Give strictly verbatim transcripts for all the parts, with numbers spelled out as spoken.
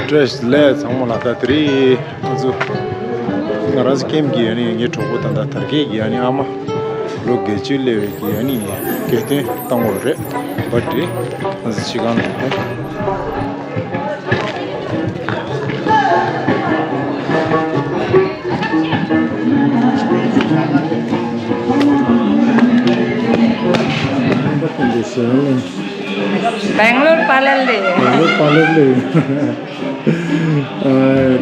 བཀྲ་ཤིས་བདེ་ལེགས་ཚང་མ་ལ། ད་དེ་རིང་ང་ཚོ་ང་རང་ཚོ་ཁྱིམ་གྱི་ཡ་ནི་ངའི་གྲོགས་པོ་དང་ད་དར་རྒྱས་ཀྱི་ཡ་ནི་ཨ་མ་ལོ་བརྒྱད་ཅུ་སླེབས་པའི་གི་ཡ་ནི་གྱོད་དོན་བཏང་བ་རེད། བ་དེ་ང་ཚོ་ཕྱི་ཁང་དུ་ཕེབས། Bangalore parallel day. Bangalore parallel day.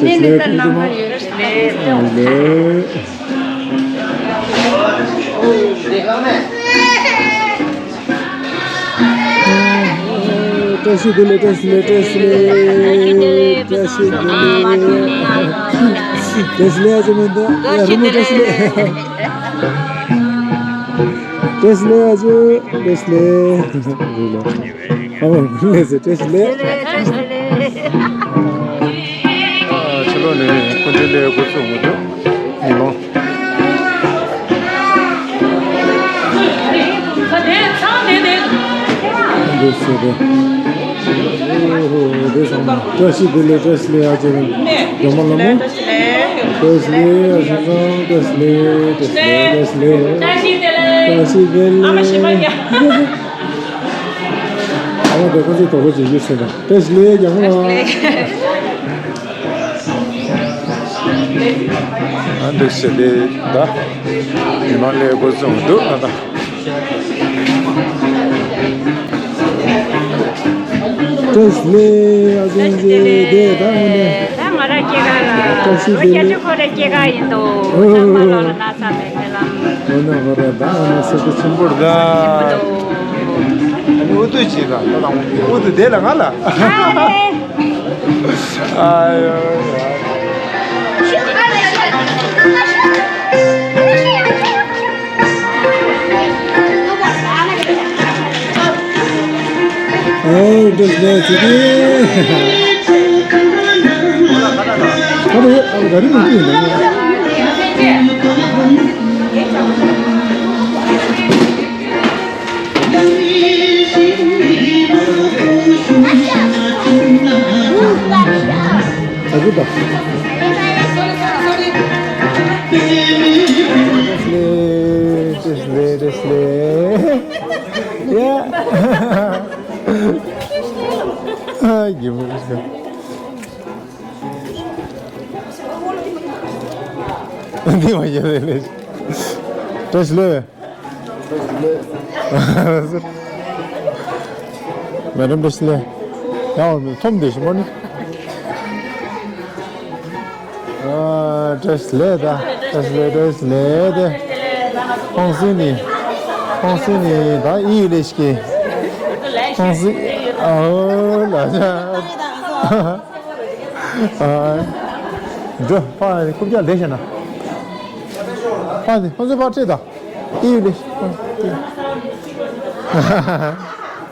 Nini the number you བཀྲ་ཤིས་བདེ་ལེགས། བཀྲ་ཤིས་བདེ་ལེགས། བཀྲ་ཤིས་བདེ་ལེགས། བཀྲ་ཤིས་བདེ་ལེགས། བཀྲ་ཤིས་བདེ་ལེགས། ཨ་ཅེ་མེད་འདུག་ཡ་རི་མོ་བཀྲ་ཤིས་བདེ་ལེགས། བཀྲ་ཤིས་བདེ་ལེགས། ཨ་ཅེ་བཀྲ་ཤིས་བདེ་ལེགས། ཨ་མ་ལགས་སེ་བཀྲ་ཤིས་བདེ་ལེགས། ཕྱི་ལོགས་ནས་སྐུ་མདུན་སླེབས་འགོ་བཙུགས་འོང་དུས་ཉིན་གུང་། འདི་ཟེར་ཏེ། ཨོ་ཧོ། བཀྲ་ཤིས་བདེ་ལེགས། བཀྲ་ཤིས་བདེ་ལེགས། ཨ་ཅེ་རིང་སྒྲོལ་མ་ལྷ་མོ། བཀྲ་ཤིས་བདེ་ལེགས། ཨ་ཅེ་རིང་བཀྲ་ཤིས་བདེ་ལེགས། བཀྲ་ཤིས་བདེ་ལེགས། བཀྲ་ཤིས་བདེ་ལེགས། ཨ་མ་ཞེ་མ་ཡ། ཨ་མ་དེ་ཁོ་ཚོའི་དོ་པོ་བྱེད་རྒྱུ་ཟེར་ན། བཀྲ་ཤིས་བདེ་ལེགས་རྒྱལ་མོ་ལགས། ཨ་འདུག་ཟེར་ཏེ་ད་ཉི་མ་སླེབས་འགོ་བཙུགས་འདུག་ད་ལྟ། བཀྲ་ཤིས་བདེ་ལེགས། ཨ་ཅེ་ཨ་ཅེ་བདེ་ད་དངོས་གནས། ད་ང་རང་སྐྱེས་སྐར་ལ་བཀྲ་ཤིས་བདེ་ལེགས། ཁྱེད་ཚོ་ཁོ་རའི་སྐྱེས་སྐར་ཡིན་འདུག་ཨོ། ཚང་མ་ལོ་ལ་ན་ཚ་མེད་མེད་ལ། འོ་ན་ཧོ་ར་ད་འོ་ན་སེ་ཏུ་ཆུན་པོར་ད། ཨ་ནི་ཨུ་ཏུ་ཅི་ད་ད་དང་ཨུ་ཏུ་དེ་ལ་ང་ལ། ཨ་ཡོ་ཡ། ཨོ་འདུག་ལས་ཚིག་གི། ཨ་ནི་ཨ་ནི་ག་རེ་མི་འདུག་ཡིན་ན། ཨ་ཁུ་ད། བཀྲ་ཤིས་བདེ་ལེགས། བཀྲ་ཤིས་བདེ་ལེགས། བཀྲ་ཤིས་བདེ་ལེགས། ཡ། ཨ་ཡེ་མོ་རེད། འདི་མ་ཡེ་རེད་ལེ། བཀྲ་ཤིས་བདེ་ལེགས། མེ་ཌམ་བཀྲ་ཤིས་བདེ་ལེགས། ཡང་ཐོམ་དེ་ཞིམ་པོ་ནི། ཨ། བཀྲ་ཤིས་བདེ་ལེགས་ད། བཀྲ་ཤིས་བདེ་ལེགས། བཀྲ་ཤིས་བདེ་ལེགས་ད། ཁོང་སི་ནི། ཁོང་སི་ནི་ད་ཨི་ལེ་ཤི་ཀེ། ཁོང་སི། ཨོ་ལ་ཇ། ཨ། འགྲོ། ཕ་རྐུབ་བཀྱག་ལས་བྱས་ན། ཕ་དེ་ཁོང་ཚོའི་ཕར་ཁྲིད་ད། ཨི་ལེ།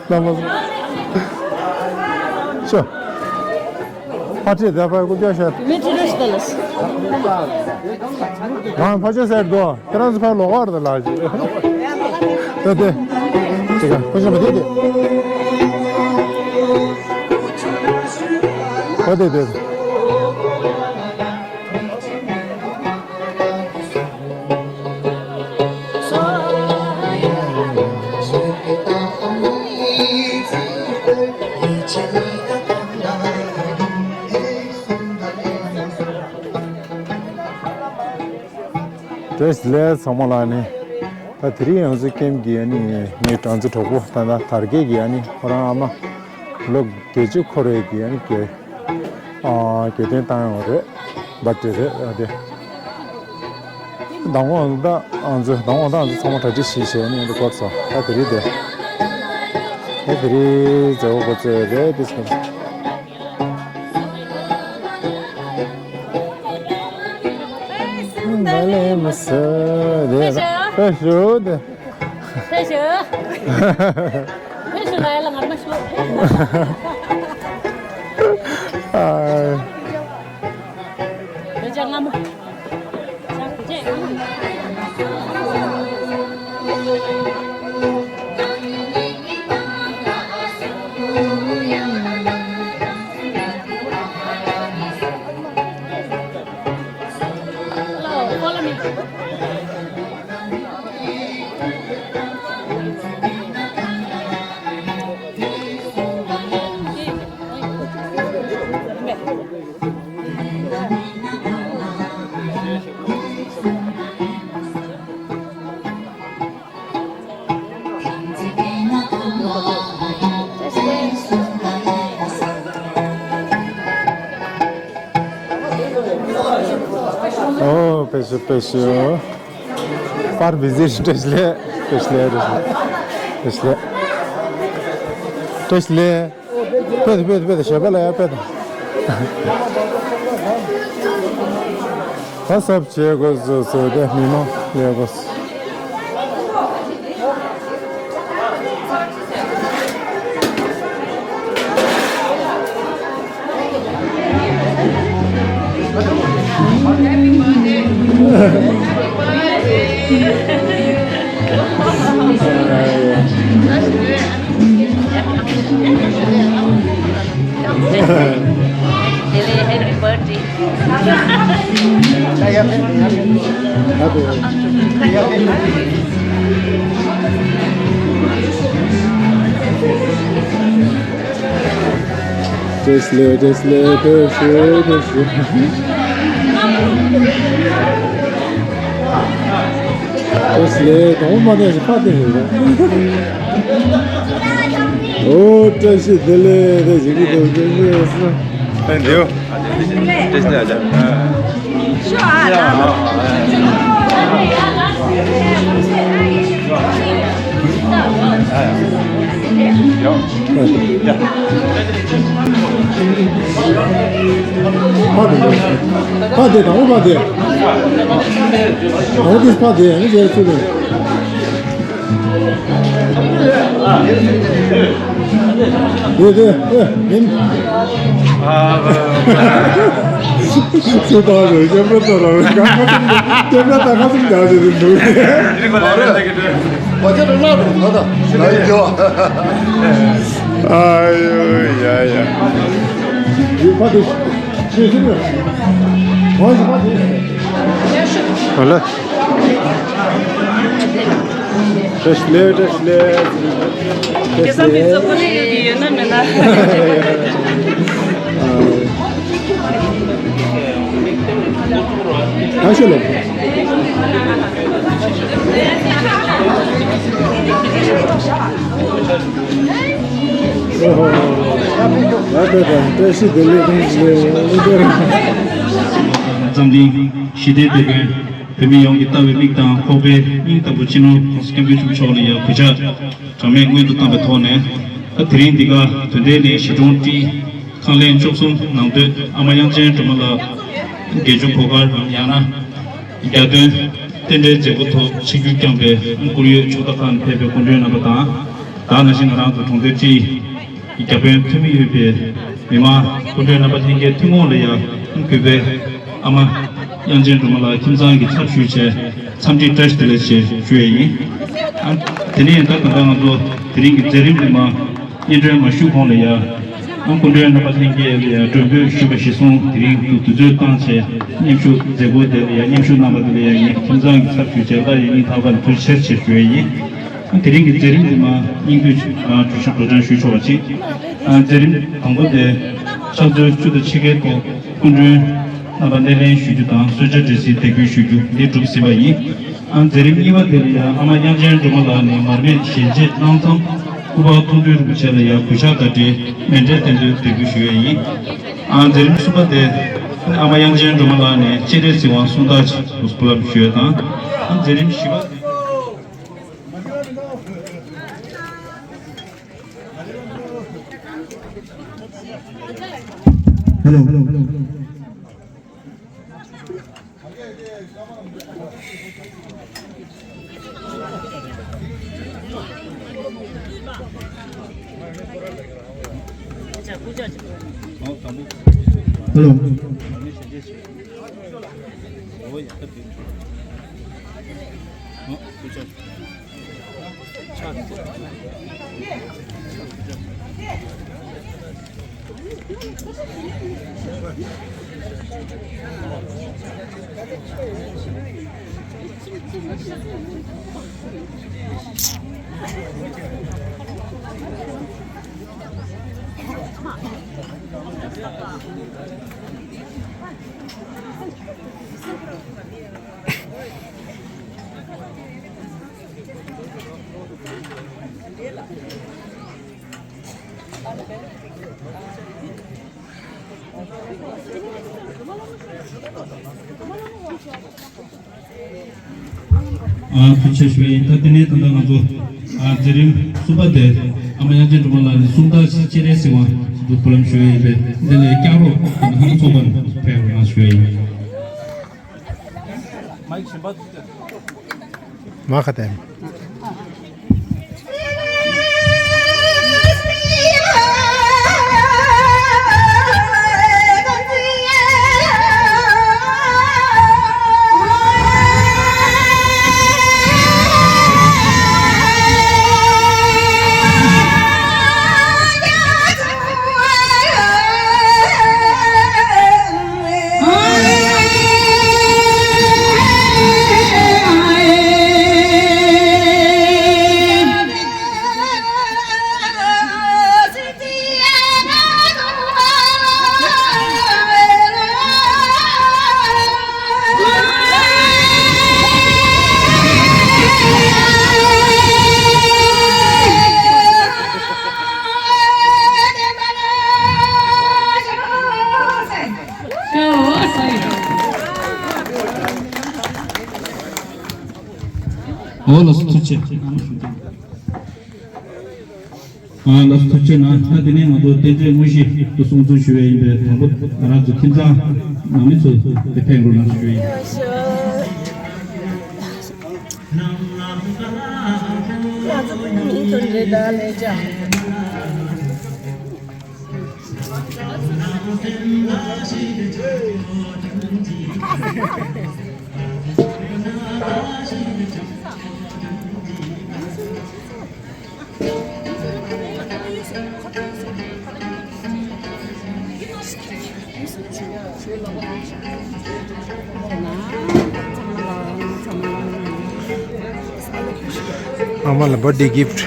ལ་མ། ཤོ། ཕར་ཁྲིད་ད། ཕར་རྐུབ་བཀྱག་ཤ། མི་ཁྲིད་རེ་ཤི་ད་ལ་སི། ང་ཕ་ཆོས་ཟེར་དོ། ཁྱེད་རང་ཚོ་ཕར་ལོག་གར་དུ་ལ་ཅི། ད་དེ། དེ་ག་ཁོ་ཤ་མ་དེ་དེ། ཁོ་དེ་དེ། བཀྲ་ཤིས་བདེ་ལེགས་ཚང་མ་ལ་ནི། ད་དེ་རིང་ང་ཚོའི་ཁྱིམ་གྱི་ཨ་ནི་ངའི་ང་ཚོའི་གྲོགས་པོ་ད་ལྟ་དར་རྒྱས་ཀྱི་ཨ་ནི་ཁོ་རང་ཨ་མ་ལོ་བརྒྱད་ཅུ་འཁོར་བའི་གི་ཨ་ནི་གི་ཨ་གྱོད་དོན་བཏང་ཡོང་རེད། བར་ཐི་ཌེ་རེད་ཨ་དེ། མདང་དགོང་ད་ཨང་ཚོ་མདང་དགོང་ད་ཨང་ཚོ་ཚང་མ་གྲ་སྒྲིག་ཞིག་བྱས་ནས་འདི་འགོ་ཚོ་ད་དེ་རིང་དེ་ད་དེ་རིང་མཛད་སྒོ་འགོ་ཚོད་རེད་དེ་སོང་། ད་ལས་མ་ཟ་དེ་ད་ཞུ་དེ། ཕེབས་ཤོག་ཕེབས་ཤོག་ལ་ཡ་ལ་ངར་མ་ཤོག་ཨ། བོད་ལྗོངས་སྔ་མོ། Hello, follow me. ཨོ། དཔེ་ཤོ་དཔེ་ཤོ། པར་བི་ཟི་བཀྲ་ཤིས་བཀྲ་ཤིས་བཀྲ་ཤིས་བཀྲ་ཤིས་བཀྲ་ཤིས། དཔེ་དེ་དཔེ་དེ་དཔེ་དེ་ཞོལ་པ་ལ་ཡ་དཔེ་དང་། ད་སབ་བྱེད་དགོས་སོ་སོ་དེ་མི་མང་ལས་དགོས། Happy birthday. བཀྲ་ཤིས་བདེ་ལེགས། བཀྲ་ཤིས་བདེ་ལེགས། བཀྲ་ཤིས་བདེ་ལེགས། བཀྲ་ཤིས་བདེ་ལེགས། དང་པོ་མ་བསྡད་ཞིག་ཕ་བསྡད་ཡོད་རེད། ཨོ། བཀྲ་ཤིས་བདེ་ལེགས། དེ་ཞིག་གི་དང་བཀྲ་ཤིས་བདེ་ལེགས། ཨ་འདིའོ། བཀྲ་ཤིས་བདེ་ལེགས། ཤོ་ཨ་ལ། ཡོ། ཕ་དེ། ཕ་དེ་དང་པོ་ཕ་དེ། དང་པོ་དེ་ཕ་དེ་ཨ་ནི་ཟེར་ཚུལ་རེད། དེ་དེ་ཨེ་མིན། སུ་དང་རེད་སྐྱེམས་པ་དང་ར་རེད་གང་ཁ་སུམ་སྐྱེམས་པ་དང་ཁ་སུམ་རྒྱག་བྱེད་དུ་འདུག་གོ་ཆ་རེ་ལག་རུ་ད་ད་ལ་ཡོད། ཨ་ཡོ་ཡ་ཡ། ཡུལ་ཕ་དེ་ཤེས་ཤིང་རེད། ཧོ་ཡི་ཕ་དེ། ཧོ་ལ། བཀྲ་ཤིས་བདེ་ལེགས། བཀྲ་ཤིས་བདེ་ལེགས། སྐལ་བཟང་ཕུན་ཚོགས་ཁོ་ན་ཡོད་ཀྱི་ཡོད་ན་མེད་ན། ཨ་ཤོ་ལོ། ཨོ་ཧོ། ཡ་བཀྲ་ཤིས་བདེ་ལེགས། བཀྲ་ཤིས་བདེ་ལེགས། འཛམ་གླིང་ཞི་བདེའི་དེད་དཔོན། བོད་མི་ཡོངས་ཀྱི་ལྟ་བའི་མིག་དང་ཁོག་པའི་སྙིང་ལྟ་བུ་སྤྱི་ནོར་༸གོང་ས་༸སྐྱབས་མགོན་ཆེན་པོ་མཆོག་ལ་ཡང་གུས་ཕྱག་གྲངས་མེད་སྔོན་དུ་བཏང་བའི་ཐོག་ནས། ད་དེ་རིང་འདི་ག་དོན་ལྡན་གླིང་གཞིས་གྲོང་ཏི་ཁང་ལེན་བཅུ་གསུམ་ནང་སྡོད་ཨ་མ་དབྱངས་ཅན་སྒྲོལ་མ་ལགས་དགེ་སྦྱོང་གོ་སྐལ་རམ་ཡང་ན་རྒྱ་སྟོན་རྟེན་འབྲེལ་མཛད་སྒོ་ཐོག་ཆིབས་བསྒྱུར་བསྐྱངས་པའི་སྐུ་ཡོད་ཕྱོགས་མཐའ་ཁག་ནས་ཕེབས་པའི་སྐུ་མགྲོན་རྣམ་པ་དང་། ད་ནང་བཞིན་ང་རང་ཚོ་གྲོང་སྡེ་སྤྱི་ཡི་རྒྱ་དཔོན་འཐུས་མི་ཡོད་པའི་མི་མང་སྐུ་མགྲོན་རྣམ་པ་ལྷན་རྒྱས་ཐུན་མོང་ལ་ཡང་གུས་པས་ཨ་མ་དབྱངས་ཅན་སྒྲོལ་མ་ལགས་ཁྱིམ་ཚང་གི་ཚབ་ཞུས་བྱས་འཚམས་འདྲི་བཀྲ་ཤིས་བདེ་ལེགས་ཞེས་ཞུ་ཡས་ཡིན། ཨ། དེ་ནས་ད་ད་ལྟ་ང་ཚོ་དེ་རིང་གི་མཛད་རིམ་འདི་མ་སྙན་སྒྲོན་མ་ཞུ་གོང་ལ་ཡང་། ཨ། སྐུ་མགྲོན་རྣམ་པ་ལྷན་རྒྱས་ལ་ཡང་མགྲོན་འབོད་ཞུས་པ་གཞིར་བཟུང་དེ་རིང་དུ་དུས་ཚོད་བཏང་བྱས་མཉམ་ཞུགས་མཛད་སྒོ་དེ་ལ་ཡང་མཉམ་ཞུགས་གནང་བ་དེ་ལ་ཡང་ངས་ཁྱིམ་ཚང་གི་ཚབ་ཞུས་བྱས་སླར་ཡང་སྙིང་ཐག་པ་ནས་ཐུགས་རྗེ་ཆེ་ཞེས་ཞུ་ཡས་ཡིན། དེ་རིང་གི་མཛད་རིམ་འདི་མ་སྙིང་བསྡུས་ཨ་བསྒྲུབ་བྱ་སྒྲོག་སྦྱང་ཞུས་ཆོག་པ་ཅིག་ཨ། མཛད་རིམ་དང་པོ་དེ་ཕྱག་ཚོད་བཅུ་དང་ཕྱེད་ཀའི་ཐོག་སྐུ་མགྲོན་རྣམ་པ་སྣེ་ལེན་ཞུ་རྒྱུ་དང་གསོལ་ཇ་འབྲས་སིལ་འདེགས་འབུལ་ཞུ་རྒྱུ་འདི་གྲུབ་ཟིན་པ་ཡིན། ཨ། མཛད་རིམ་གཉིས་པ་དེ་ལ་ཡང་ཨ་མ་དབྱངས་ཅན་སྒྲོལ་མ་ལགས་ནས་མར་མེ་ཞལ་འབྱེད་གནང་མཚམས་སྐུ་པར་མཐོང་གྲོལ་རིན་པོ་ཆེ་ལ་ཡང་གུས་ཕྱག་དང་འབྲེལ་མཎྜལ་རྟེན་འབྲེལ་འདེགས་འབུལ་ཞུ་ཡས་ཡིན། ཨ། མཛད་རིམ་གསུམ་པ་དེ། ཨ་མ་དབྱངས་ཅན་སྒྲོལ་མ་ལགས་ནས་སྤྱན་རས་གཟིགས་དབང་གསུང་རྟགས་ཅིག་སྨོན་ལམ་ཞུ་ཡས་དང་། ཨ་མཛད་རིམ་བཞི་པ། Hello. Hello. ཨ། ཐུགས་རྗེ་ཆེ་ཞུ་ཡ་ཡིན། ད་དེ་ནས་ད་ལྟ་ང་ཚོ། ཨ། མཛད་རིམ་གསུམ་པ་དེ་ཨ་མ་དབྱངས་ཅན་སྒྲོལ་མ་ལགས་ནས་གསུང་རྟགས་ཅིག་སྤྱན་རས་གཟིགས་དབང་དུ་སྨོན་ལམ་ཞུ་ཡ་ཡིན་པས། འདི་ལ་སྐྱབས་རོགས་ལྷན་ཚོགས་པ་ནས་ཕེབས་རོགས་གནང་ཞུ་ཡ་ཡིན། མ་ཁ་དན། ཨོ་ལགས་སོ། ཐུགས་རྗེ་ཆེ། ཨ། ལགས་སོ། ཐུགས་རྗེ་གནང་། ད་དེ་ནས་ང་ཚོ་རྟེན་འབྲེལ་དངོས་གཞི་དེ་སྲུང་བརྩི་ཞུ་བ་ཡིན་པས། དང་པོ་ང་རང་ཚོ་ཁྱིམ་ཚང་ནང་མི་ཚོ་དེ་ཕེབས་རོགས་གནང་ཞུ་བ་ཡིན། ང་ཚོ་མིང་དོན་རེ་ད་ལས་བྱ། ཨ་མ་ལ་བར་ཐི་ཌེ་གིཕ་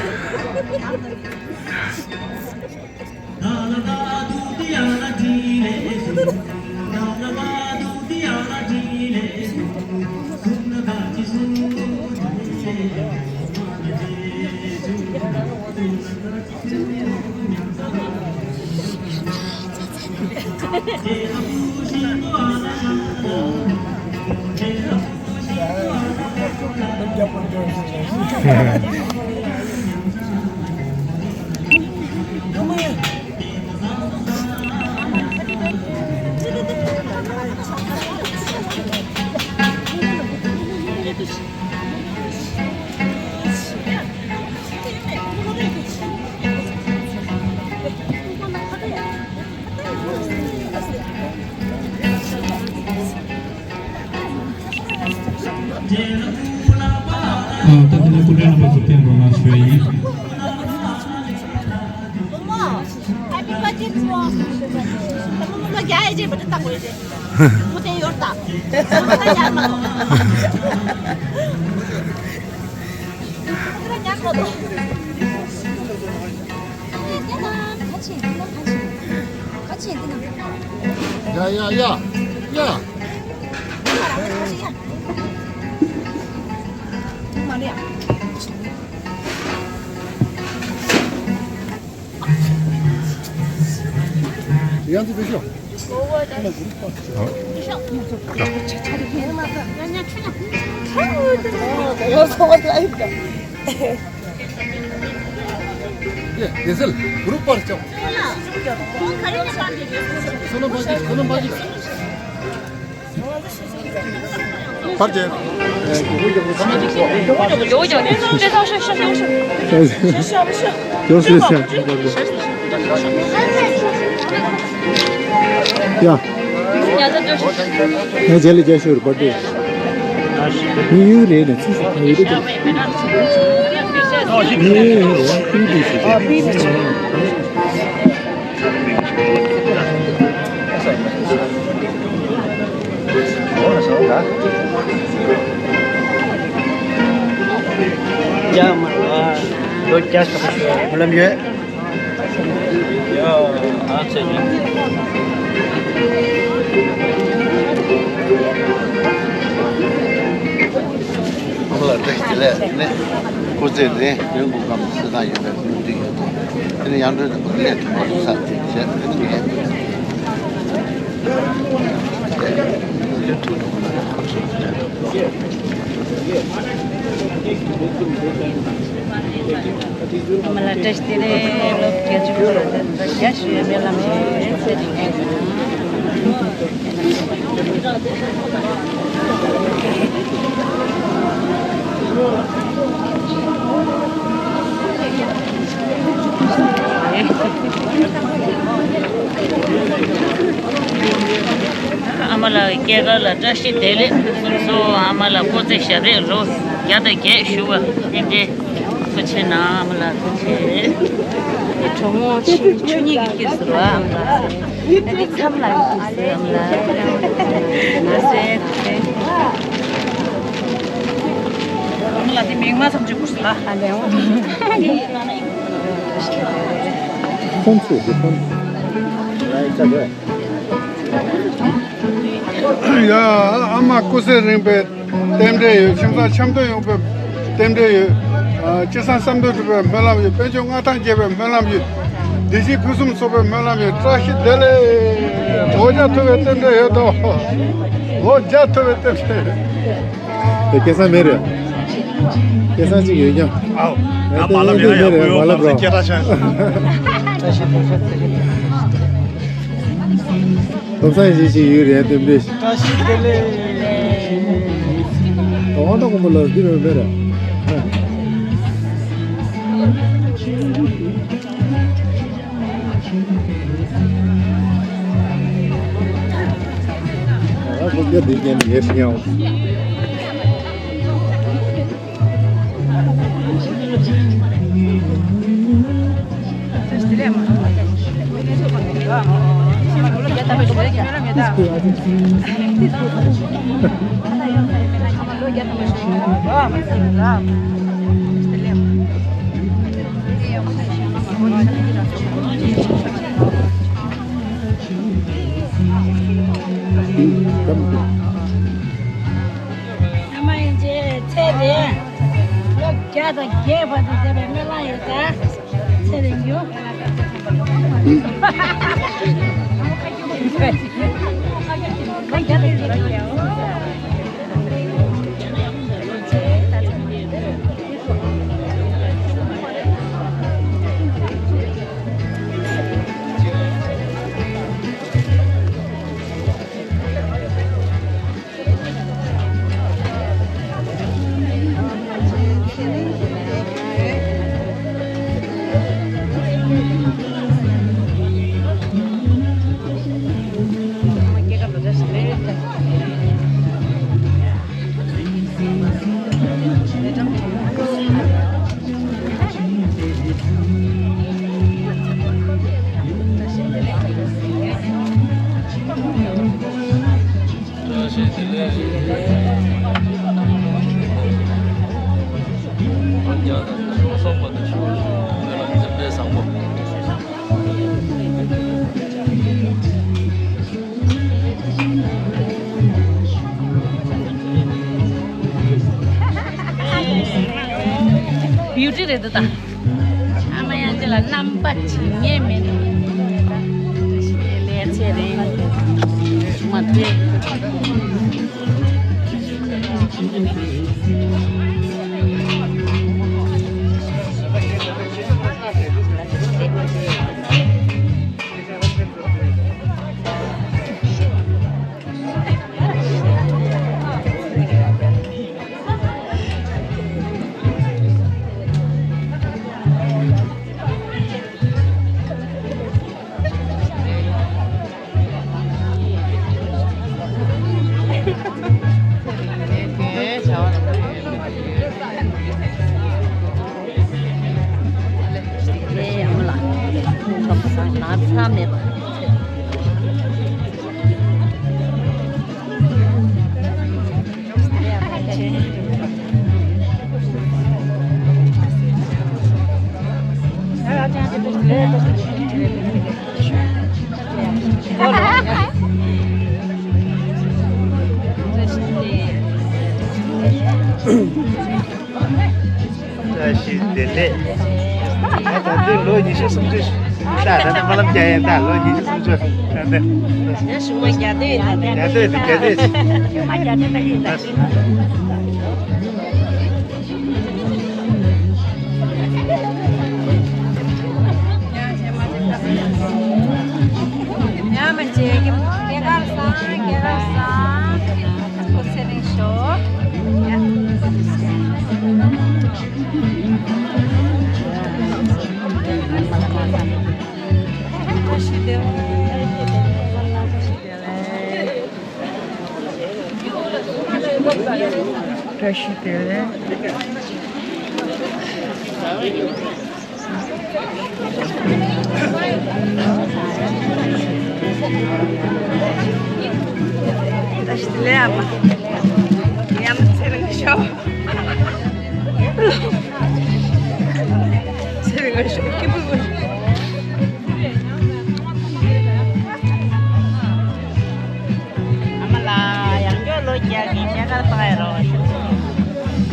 ཊི། ཨ། ད་དེ་ནས་སྐུ་མགྲོན་རྣམ་པ་ཚོ་ཕེབས་རོགས་གནང་ཞུ་ཡ་ཡིན། Happy birthday to you. ཡ་ཡ་ཡ་ཡ། ཡང་དུ་བེད་ཤོག་ཡ། དེ་ཚལ་གུ་རུ་པར་ཅོག་སོ་ནམ་པ་ཅིག་སོ་ནམ་པ་ཅིག་ཕར་བྱས། ཡ། ང་རྗེས་ལ་རྒྱ་ཤོར་བར་དུ། མི་ཡུལ་རེད་ནས་ཚུལ་ཞིག་ཡོད་དེ། མི་ཡུལ་རེད་ཀུན་ཏུ་ཞིག་རྒྱ་མ་ལོ་རྒྱ་ཤོག་ཤོག་ལམ་ཡོད། ཨ་མ་ལགས་བཀྲ་ཤིས་བདེ་ལེགས། ནི་སྐུ་ཚེ་རིང་། དོན་དགུ་གམ་སྲིད་ཐང་ཡོད་པའི་མི་འདུས་ཡོད་དོ། དེ་ནི་ཡང་སྤྲོད་དང་པོ་ལས་དུ་མ་དུ་ས་དེ་བྱས་དེ་ནི་ངས། ཨ་མ་ལགས་བཀྲ་ཤིས་བདེ་ལེགས། ལོ་བརྒྱད་ཅུ་གོང་ལ་ད་རྒྱ་ཞུ་ཡ་སྨོན་ལམ་ཡོད། ཚེ་རིང་། ཨ་མ་ལགས་སྐྱེས་སྐར་ལ་བཀྲ་ཤིས་བདེ་ལེགས། སོ་སོ་ཨ་མ་ལགས་སྐུ་ཚེ་ཞབས་པད་ལོ་བརྒྱ་དང་བརྒྱད་བཞུགས་པ་རྟེན་འབྲེལ། ཐུགས་རྗེ་ཆེ་གནང་། ཨ་མ་ལགས་ཐུགས་རྗེ་ཆེ། གྲོགས་མོ་ཆུ་ཆུ་གཉིས་ཀྱི་སྐྱེས་སུ་ར་ཨ་མ་ལགས་སེ། ཨ་འདི་མཚམས་ལ་ཡོད་ཀྱི་སེ་ཨ་མ་ལགས་ང་སེ་ཐུགས་རྗེ་ཆེ། ཨ་མ་ལགས་འདི་མིག་དམར་ཙམ་ཅིག་བུར་སོང་ཨ། ཨ་ལེའོ། ཁོང་ཚོས་དེ་ཁོང་ཡ། ཨ་མ་སྐུ་ཚེ་རིང་བའི་རྟེན་འབྲེལ་ཡོད། ཁྱིམ་ཚང་འཆམ་མཐུན་ཡོང་བའི་རྟེན་འབྲེལ་ཡོད། ཨ། ཅི་བསམ་བསམ་དོན་འགྲུབ་པའི་སྨོན་ལམ་ཡོད། དཔལ་འབྱོར་མངའ་ཐང་རྒྱས་པའི་སྨོན་ལམ་ཡོད། བདེ་སྐྱིད་ཕུན་སུམ་ཚོགས་པའི་སྨོན་ལམ་ཡོད། བཀྲ་ཤིས་བདེ་ལེགས། ལོ་བརྒྱ་ཐུབ་པའི་རྟེན་འབྲེལ་ཡོད་དོ། ལོ་བརྒྱ་ཐུབ་པའི་རྟེན་འབྲེལ་ཡོད། དེ་སྐལ་བཟང་མེད་རེད། སྐལ་བཟང་གཅིག་ཡོད་ཀྱང་། ཨའོ། ཡ་མ་ལབ་ཡ་ཡ་ཁུ་ཡོ་མ་ལབ་རོགས། སྐད་གྲགས་ཆགས། བསམ་བཞིན་ཞིག་ཡོད་རེད་དེ་འདྲས། བཀྲ་ཤིས་བདེ་ལེགས། དང་བ་དང་དགོན་པ་ལ་འདི་རུ་མེད་ར། ཨ་ཁོ་སྐད་འདི་རྒྱན་ངས་ཤེས་ཡང་། ཨ་མ་ཡིན་གྱི་ཚེ་རིང་། ལོ་བརྒྱ་དང་བརྒྱད་བར་དུ་བསྡད་པའི་སྨོན་ལམ་ཡོད་ད། ཚེ་རིང་ཡོད། བིའུ་ཊི་རེད་འདུག་ད། ཨ་མ་ཡང་ཅི་ལ་རྣམ་པ་བྱེད་ཉན་མེད་ནོ། བཀྲ་ཤིས་བདེ་ལེགས། བཀྲ་ཤིས་བདེ་ལེགས། ད་ལྟའི་ལོ་ཉི་ཤུ་སུམ་ཅུ། ད་ད་ལྟ་སྨོན་ལམ་རྒྱག་ཡས། ད་ལོ་ཉི་ཤུ་སུམ་ཅུ། ད་ལྟ་ཡ་ཞུ་མ་རྒྱ་སྟོད་ཡིན། ད་ལྟ་རྒྱ་སྟོད་དེ་རྒྱ་སྟོད་ཞུ་མ་རྒྱ་སྟོད་ད་ཡིན། ད་ཡ་མ་ཅེ་གི་སྐྱེས་སྐར་བཟང་། སྐྱེས་སྐར་བཟང་། སྐུ་ཚེ་རིང་ཤོག། ཡ། བཀྲ་ཤིས་བདེ་ལེགས། བཀྲ་ཤིས་བདེ་ལེགས། བཀྲ་ཤིས་བདེ་ལེགས་ཨ་མ། ཡ་མ་ཚེ་རིང་ཤོག། ཚེ་རིང་ཤོག། སྐྱིད་པོ། ཨ་མ་ལགས། ཡང་བསྐྱར་ལོ་བརྒྱ་གི་སྐྱེས་སྐར་བཏང་ཡ་རོགས།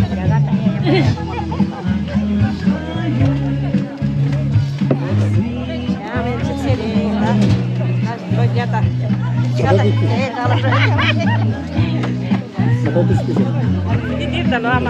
རྒྱ་གར་བཏང་ཡ་ཡོད་མ་རེད། ཡང་མི་ཚེ་ཚེ་རིང་ལ་ལོ་བརྒྱ་དང་སྐྱེས་སྐར་དང་དེ་ཡི་ནང་ལ། འདི་འདི་ད་ལོ་ཨ་མ།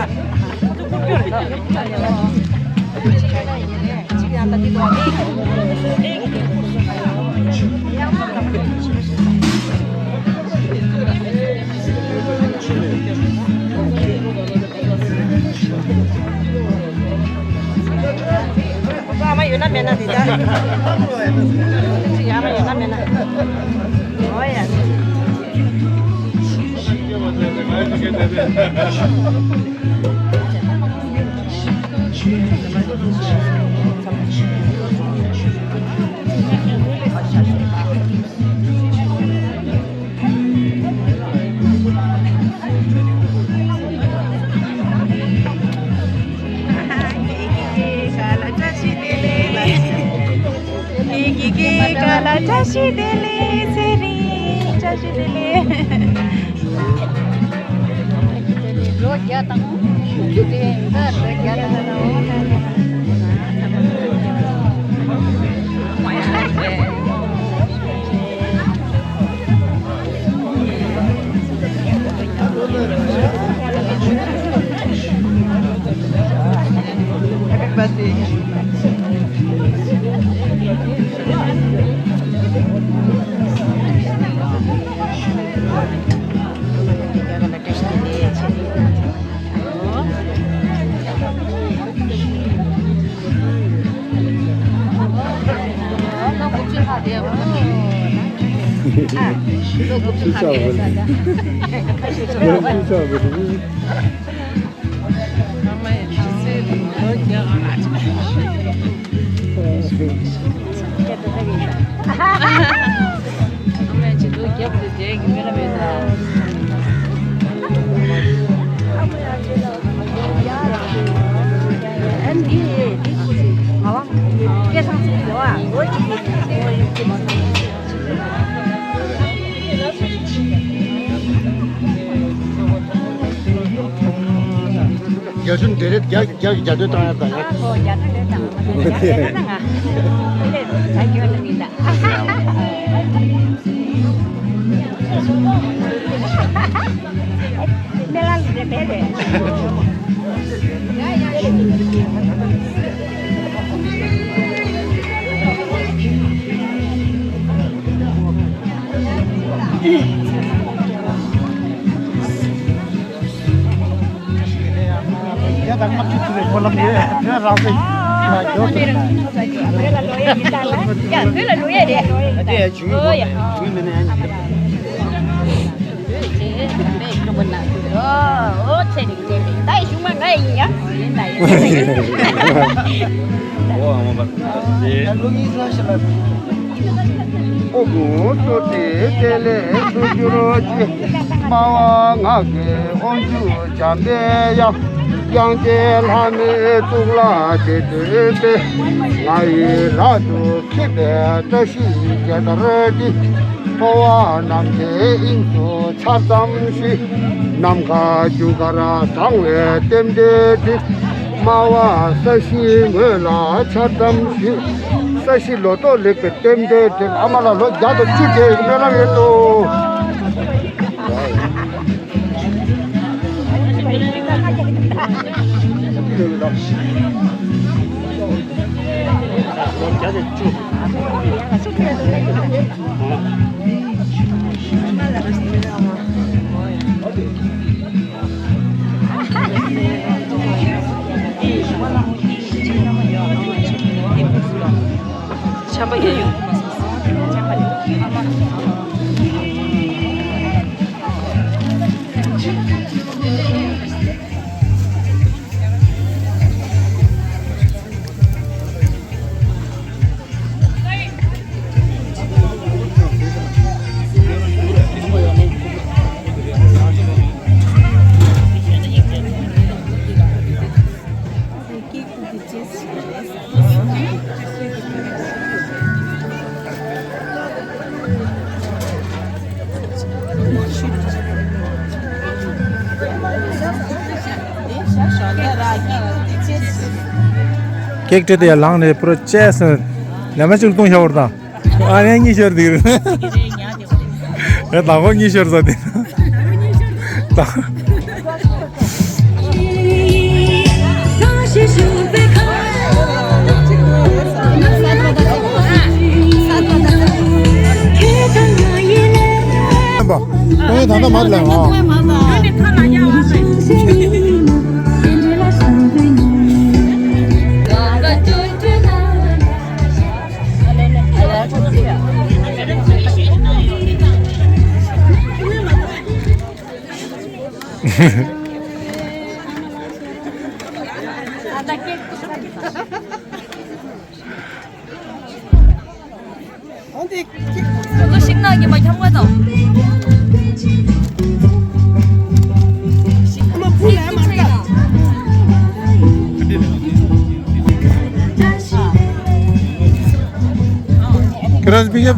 ཨ་མ་ཡོད་ན་མེད་ན་འདི་ད། ཡ་མ་ཡོད་ན་མེད་ན། འོ་ཡ། ཀྱེ་ཀྱེ་ཀྱེ་ཀ་ལ་བཀྲ་ཤིས་བདེ་ལེགས། ཚེ་རིང་བཀྲ་ཤིས་བདེ་ལེགས། ལོ་བརྒྱ་དང་། ལོ་བརྒྱ་དང་། རྒྱ་ཆུ་འདི་རེད། རྒྱ་རྒྱ་རྒྱ་སྟོད་བཏང་ཡ་དང་ཡ། ཨོ་རྒྱ་སྟོད་རེད་དང་། ད་ཡོད་ལ་མི་ལ། མེ་ལ་ལ་རེད་རེད། ཡ་ད་ང་ཁྱི་ཁྱི་རེ་ཁོ་ལམ་ཡེ་དེ་རང་སེ་ཡ་ཇོ་ཏེ་ཡ་བོད་ལ་ལོ་ཡ་རེད་ད་ཡ་བོད་ལ་ལོ་ཡ་རེད། ཨ་དེ་ཡ་ཇུ་ཡི་ཁོ་ཇུ་ཡི་མེ་ནེ་ཡ་ཉི་ཨོ་ཨོ་ཚེ་རིང་ཚེ་རིང་ད་ཡ་ཤུ་མ་ང་ཡིན་ཡ་ཡིན་ད་ཡ་ཡིན་ད་ཡ། ཨོ་ཨ་མ་བ་ཨོ་དགུང་སྟོད་དེ་དེ་ལས་སུ་གྱུར་ཅིག་སྨྲ་བ་ངག་གི་དབང་ཕྱུག་འཇམ་པའི་དབྱངས། དབྱངས་ཅན་ལྷ་མོའི་གཙུག་ལག་དེ་བཏུད་པས། ང་ཡི་ལག་ཏུ་འཁྱིལ་པའི་བཀྲ་ཤིས་རྒྱལ་དར་འདི། འཕོ་བ་ནམ་མཁའི་དབྱིངས་སུ་འཆར་ཙམ་ཞིག་ནམ་མཁའ་རྒྱུ་སྐར་བགྲང་བའི་རྟེན་འབྲེལ་འདི། སྨྲ་བ་ས་གཞིའི་ངོས་ལ་འཆར་ཙམ་ཞིག་ས་གཞི་ལོ་ཏོག་ལེགས་པའི་རྟེན་འབྲེལ་འདི། ཨ་མ་ལགས་ལོ་བརྒྱ་དང་བཅུ་རྒྱལ་བའི་སྨོན་ལམ་ཡོད་དོ། ཆམ་པ་ཡོད་ཡོད། ཀེག་སྤྲད་དེ་ཡར་ལངས་ནས་པུ་ར་བཅད་སོང་། ལས་མ་གཅིག་བཏུང་བཞག་པ་རེད་ད། ཨ་ནེ་གཉིས་ཤར་འདུག་ཨེ་ད་གོ་གཉིས་ཤར་ས་དེ་ད། ཨེ་ད་ད་མར་ལ་ཨ། ཁོ་ཚོ་ཤིང་ནགས་ཀྱི་མ་འཁྱམ་ག་དང་། ཁྱེད་རང་ཚོ་ཕ་གི།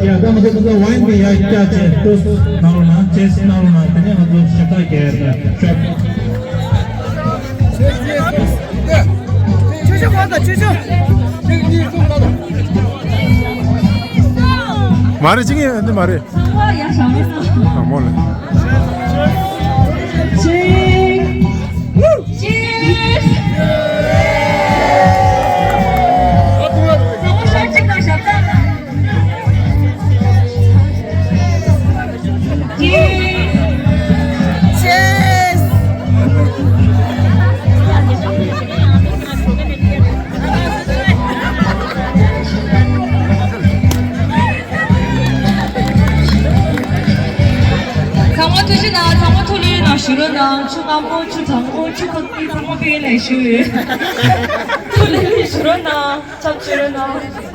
ཡ། ད་ང་ཚོ་ད་ལྟ་ཝའིན་དེ་ཡར་བཀྱག་བྱས། ཏོས་གནང་རོགས་གནང་། ཅེས་གནང་རོགས་གནང་། དེ་ནས་ང་ཚོ་ཞབས་ཏོག་རྒྱག་ཡ་ད་ཤོབ། མ་རེད། ཅི་ངས་འདི་མ་རེད། ཨ་མོ་ལ། ཚང་མ་ཐུགས་རྗེ་གནང་། ཚང་མ་ཐུགས་ལས་ནང་ཞུ་རོགས་གནང་། ཆུ་སྔ་མོ་ཆུ་གྲང་མོ་ཆུ་ཁོག་ཏི་ཚང་མ་ཕ་གི་ལ་ཞུ་ཡོད། ཐུགས་ལས་ཞུ་རོགས་གནང་། ཚང་ཞུ་རོགས་གནང་།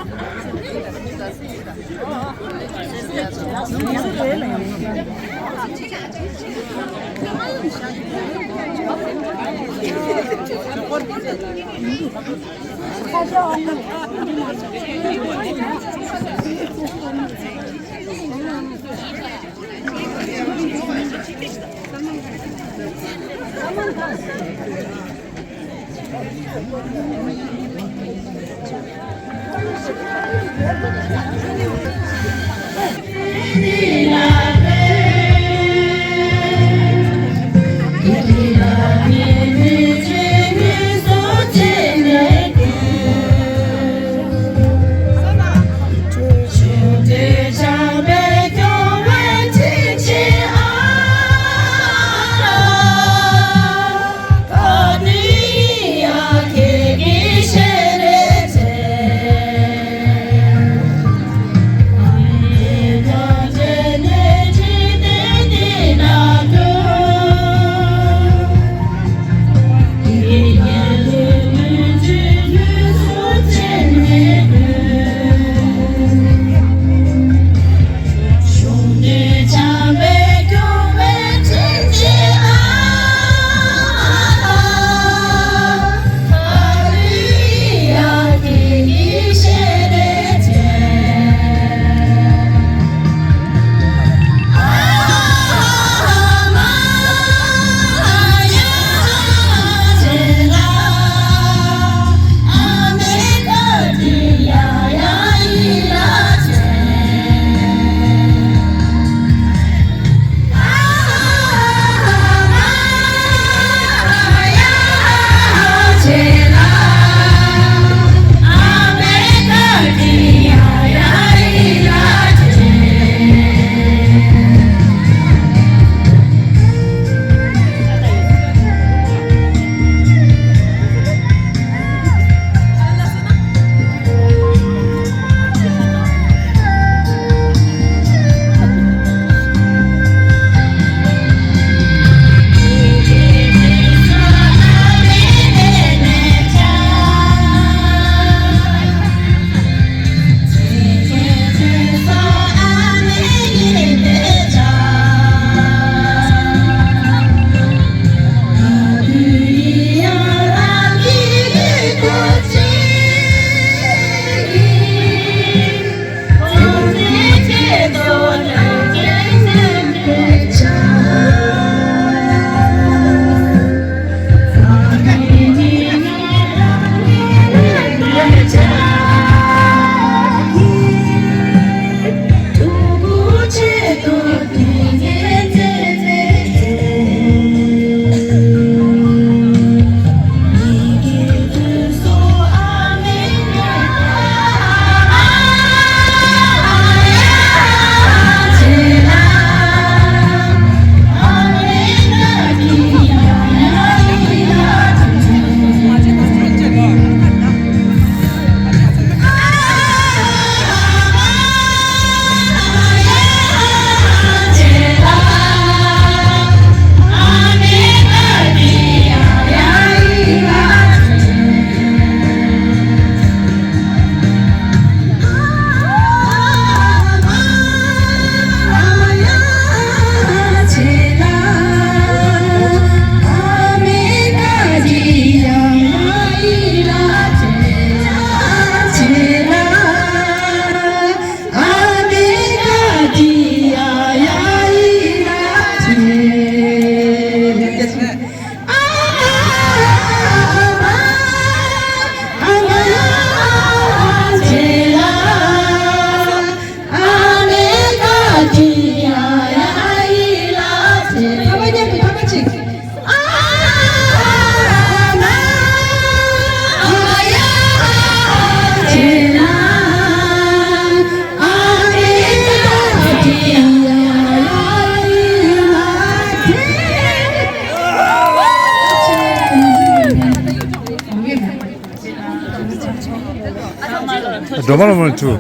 རོ་མ་རོ་མ་ཆུ།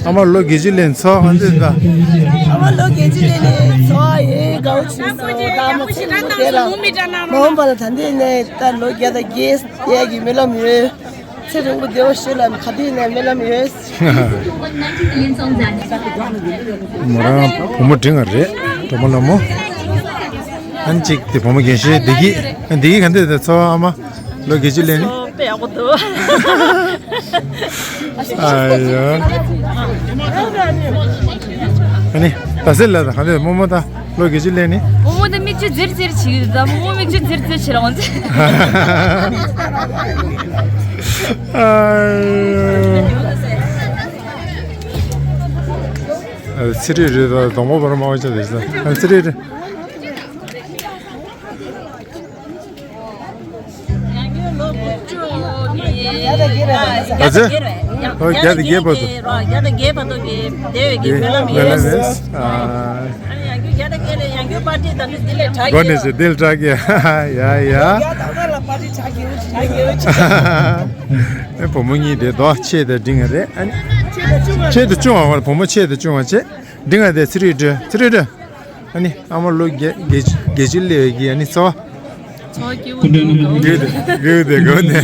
ཨ་མ་ལོ་བརྒྱད་ཅུ་ལེན་ཚོ་ཨ་འདི་ད། ཨ་མ་ལོ་བརྒྱད་ཅུ་ལེན་ནས་ཚོ་ཨེ་དགའ་བོ་བྱུང་སོང་། ད་མ་ཕྱི་ལོ་དེ་ལ་མ་འོངས་པ་ལ་ད་འདི་ནས་ད་ལོ་བརྒྱ་དང་བརྒྱད་ཡས་ཀྱི་སྨོན་ལམ་ཡོད། ཚེ་རིང་པོ་བདེ་བོ་ཞིག་ལ་ག་དུས་ནས་སྨོན་ལམ་ཡོད། མོ་རང་བུ་མོ་འབྲིང་བ་རེད། གྲོགས་མོ་ལ་མོ། ཨན་ཅིག་དེ་བུ་མོ་རྒན་གཞོན་བདེ་སྐྱིད་བདེ་སྐྱིད་ག་འདྲ་དེ་ཚོ་ཨ་མ། ལོ་བརྒྱད་ཅུ་ལེན་ནི། སོ་དཔེ་ཡག་པོ་འདུག་ཨ་ཡ། ཨ་ནི་ད་སེ་ལ་ད་ག་འདྲ་རྨོ་མོ་ད་ལོ་བརྒྱད་ཅུ་ལེན་ནི། རྨོ་མོ་ད་མིག་ཆུ་ཟིར་ཟིར་བྱེད་ཀྱི་རེད། ད་རྨོ་མོ་མིག་ཆུ་ཟིར་ཟིར་བྱེད་རང་ཟེར། ཨ་ཡ། ཚེ་རིང་རེད་ད་གདོང་པ་བར་མ་བ་ཆ་རེད་ད་ཚེ་རིང་རེད། ཨ་ཙི། ཨོ་བརྒྱ་དང་བརྒྱད་བར་དུ། བརྒྱ་དང་བརྒྱད་བར་དུ་གི་བདེ་བའི་གི་སྨོན་ལམ་ཡིན། ཨ་ཡང་རྒྱུ་བརྒྱ་དང་བརྒྱད་ལས་ཡང་རྒྱུ་པར་ཏི་དང་ནི་དེ་ལས་དྲག་གི། གོ་ནས་ཟེར་དེ་ལས་དྲག་གི། ཡ་ཡ། ཨེ་བུ་མོ་གཉིས་དེ་དོ་ཆེ་དང་འབྲིང་ང་རེད། ཨ་ནི་ཆེ་དང་ཆུང་བ་བར་བུ་མོ་ཆེ་དང་ཆུང་བ་ཆེ་འབྲིང་ང་དེ་ཚེ་རིང་སྒྲོལ་ཚེ་རིང་སྒྲོལ། ཨ་ནི་ཨ་མ་ལོ་བརྒྱད་བརྒྱད་བརྒྱད་ཅུ་སླེབས་ཀྱི་ཨ་ནི་ཚོ། ཚོ་སྐྱིད་པོ་འདུག་དགོས་དེ་དགོས་དེ་དགོས་དེ།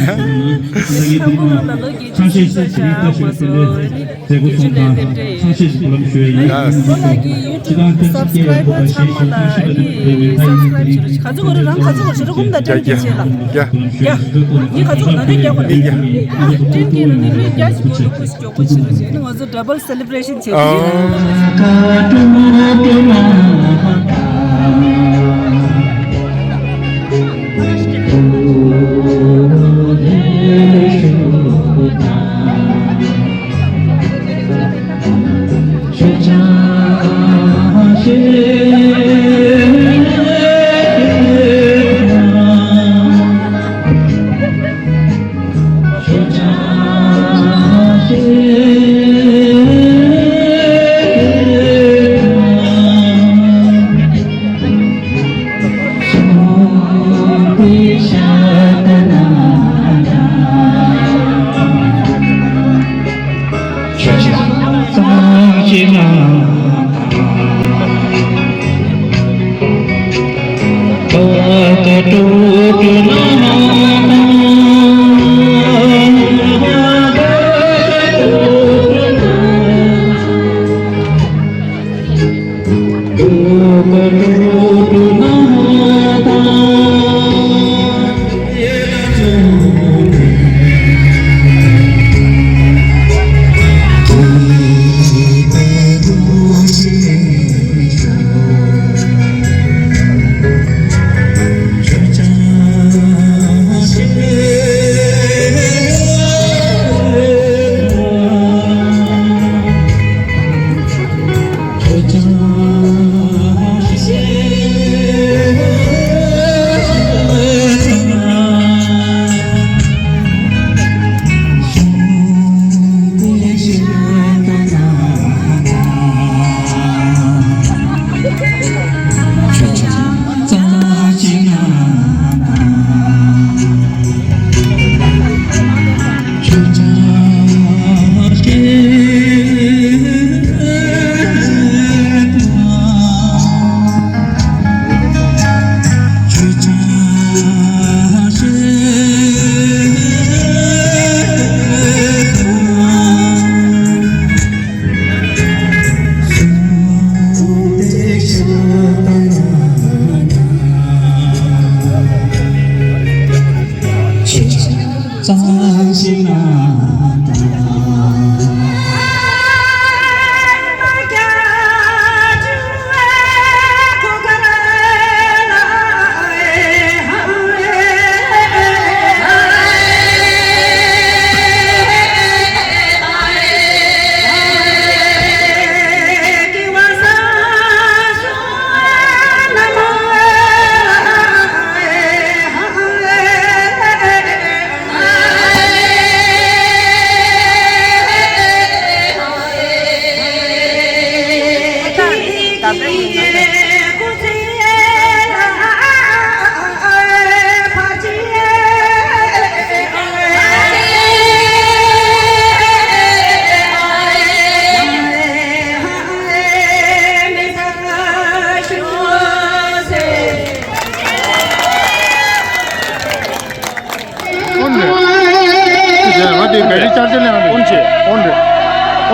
ཨ་མ་ལོ་ལོ་བརྒྱད་ཅུ་ཞིག་ཆགས་མ་སོང་ཨ་ནི་བརྒྱད་ཅུ་ལས་དེ་འདྲས་ཡིན། ཁོ་ལ་གི་YouTube subscriber ཚང་མ་ལ་ཨ་ནི་subscribe བྱེད་རོགས་ག་ཚོད་གོ་རེ་རང་ག་ཚོད་གོ་ཞེ་རོགས་གོམ་ད་ཀྲེན་ཀྱི་ཆེ་ལ་རྒྱ་ཡིན་ག་ཚོད་གོ་ན་དེ་རྒྱ་གོ་ནི་ཀྲེན་ཀྱི་ལ་ནི་མི་རྒྱ་ཞིག་གོ་འདུག་ཁུ་ཞིག་མགྱོགས་པོ་ཞིག་རེད་ཟེར་ནས་ང་ཚོ་double celebration བྱེད་ཀྱི་ཡོད།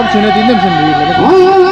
བྱས་ན་དེ་ནམ་ཞིག་མི་ཡིན་ལ།